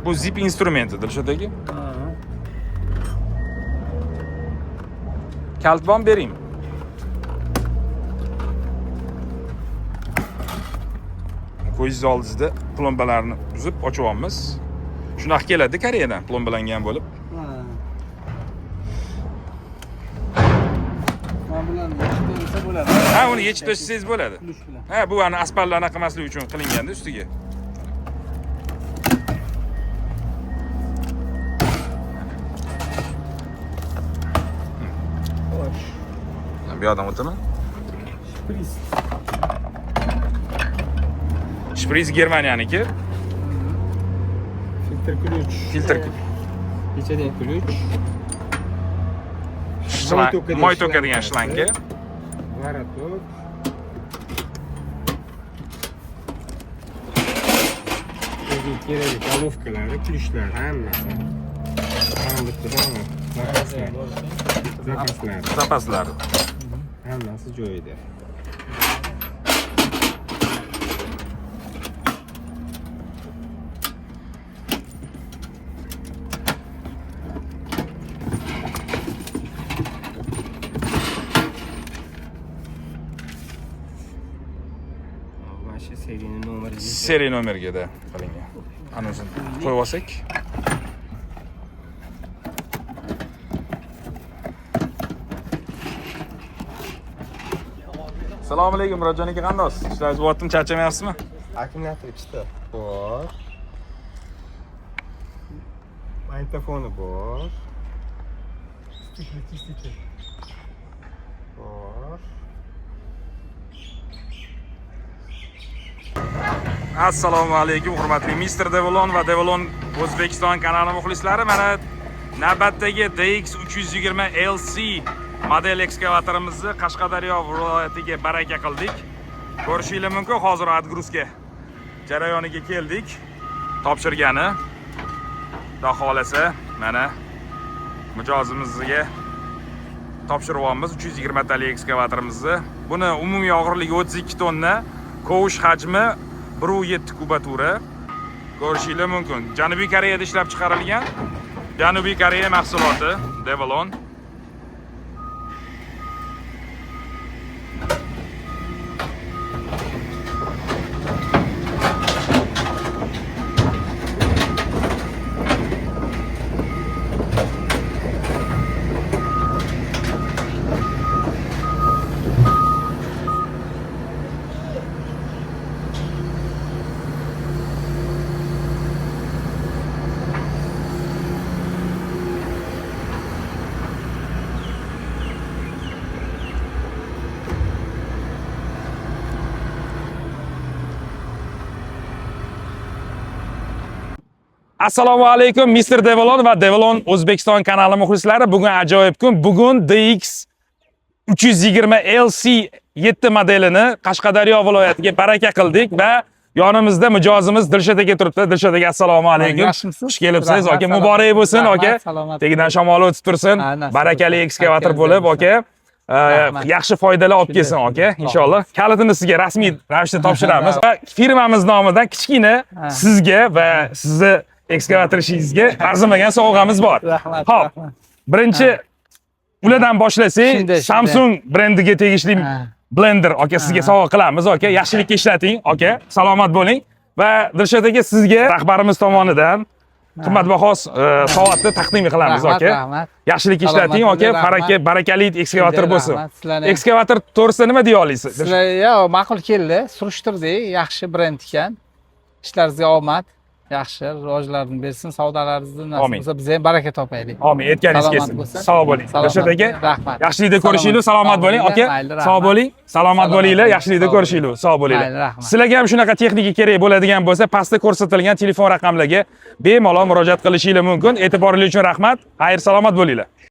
Bu zip instrumenti Dilshod aka. Kalitbon bering. Ko'zingiz oldingizda plombalarni uzib ochyapmiz. Shunaqa keladi Koreyadan plombalangan bo'lib. Ha. Mana bularni yechib tashlasa bo'ladi. Ha, uni yechib tashlasangiz bo'ladi. Ключ bilan. Ha, bu ani aspallarni qilmaslik uchun qilinganda ustiga. Xo'sh. Bu yoqdan o'taman. Shpris. Shpris Germaniyaniki. Filtr ключ. Filtr Yechadigan ключ. Moy to'kadigan shlanka. Вороток. O'ziga kerakli головка lari, ключ lar hammasi. Hamma bittada hamma. Zapaslar. Zapaslar. Zapaslari. Hammasi joyida. Mana shu серийный nomeri. Seriya nomerga da qilingan. Ana o'zini qo'yib olsak. Assalomu alaykum Murodjon aka, qandaysiz? Ishlaringiz bo'lyaptimi, charchamayapsizmi? Akkumulyator ikkita bor. Magnitofoni bor. Bor. Assalomu alaykum hurmatli Mr. Develon va Develon O'zbekiston kanali muxlislari. Mana navbatdagi DX 320 LC model ekskavatorimizni Qashqadaryo viloyatiga baraka qildik. Ko'rishingiz mumkin, hozir отгрузка jarayoniga keldik. Topshirgani. Xudo xolasa, mana mijozimizga topshiryapmiz 320 talik ekskavatorimizni. Buni umumiy og'irligi 32 tonna, kovush hajmi 1.7 kubatura. Ko'rishingiz mumkin. Janubiy Koreyada ishlab chiqarilgan. Janubiy Koreya mahsuloti Develon. Assalomu alaykum Mr. Develon va Develon O'zbekiston kanali muxlislari. Bugun ajoyib kun. Bugun DX 320 LC 7 modelini Qashqadaryo viloyatiga baraka qildik va yonimizda mijozimiz Dilshod aka turibdi. Dilshod aka, assalomu alaykum. Yaxshimisiz? Xush kelibsiz Rahmat, aka. salomat. Muborak bo'lsin Rahmat, aka. salomat. Tegidan shamol o'tib tursin. Ha, nasib Barakali bo'lsin. ekskavator Barkamizda bo'lib bo'lsin. aka. Rahmat. Yaxshi foydalar olib kelsin Shunday, aka, shunday. inshaalloh. Kalitini sizga rasmiy ravishda topshiramiz va firmamiz nomidan kichkina Ha. sizga va sizni ekskavator ishingizga arzimagan sovg'amiz bor. Rahmat, Xo'p, rahmat. birinchi ulardan boshlasak, Shunday, shunday. Samsung brendiga tegishli Ha. blender aka sizga sovg'a qilamiz aka. Yaxshilikka ishlating aka. Salomat bo'ling. Va Dilshod aka, sizga rahbarimiz tomonidan qimmatbaho soatni taqdim qilamiz Rahmat, aka. rahmat. Yaxshilikka Salomat ishlating aka. bo'ling, rahmat. Baraka, barakali ekskavator Shunday, bo'lsin. rahmat. Sizlarni ham- Ekskavator to'g'risida nima deya olasiz? Sizlar yo ma'qul keldi, surishtirdik, yaxshi brend ekan. Ishlaringizga omad, yaxshi rivojlarni bersin, savdolaringizni nasib Amin. bo'lsa biz ham baraka topaylik. Amin. Aytganingiz Salomat kelsin. bo'lsin. Sog' bo'ling. Salomat Dilshod aka, bo'ling, rahmat. yaxshilikda ko'rishaylik, salomat bo'ling aka. Mayli, rahmat. Sog' bo'ling, salomat Salomat bo'linglar, bo'ling, yaxshilikda sog' ko'rishaylik, sog' bo'linglar. Mayli, rahmat. Sizlarga ham shunaqa texnika kerak bo'ladigan bo'lsa, pastda ko'rsatilgan telefon raqamlariga bemalol murojaat qilishinglar mumkin. E'tiboringiz uchun rahmat. Xayr, salomat bo'linglar.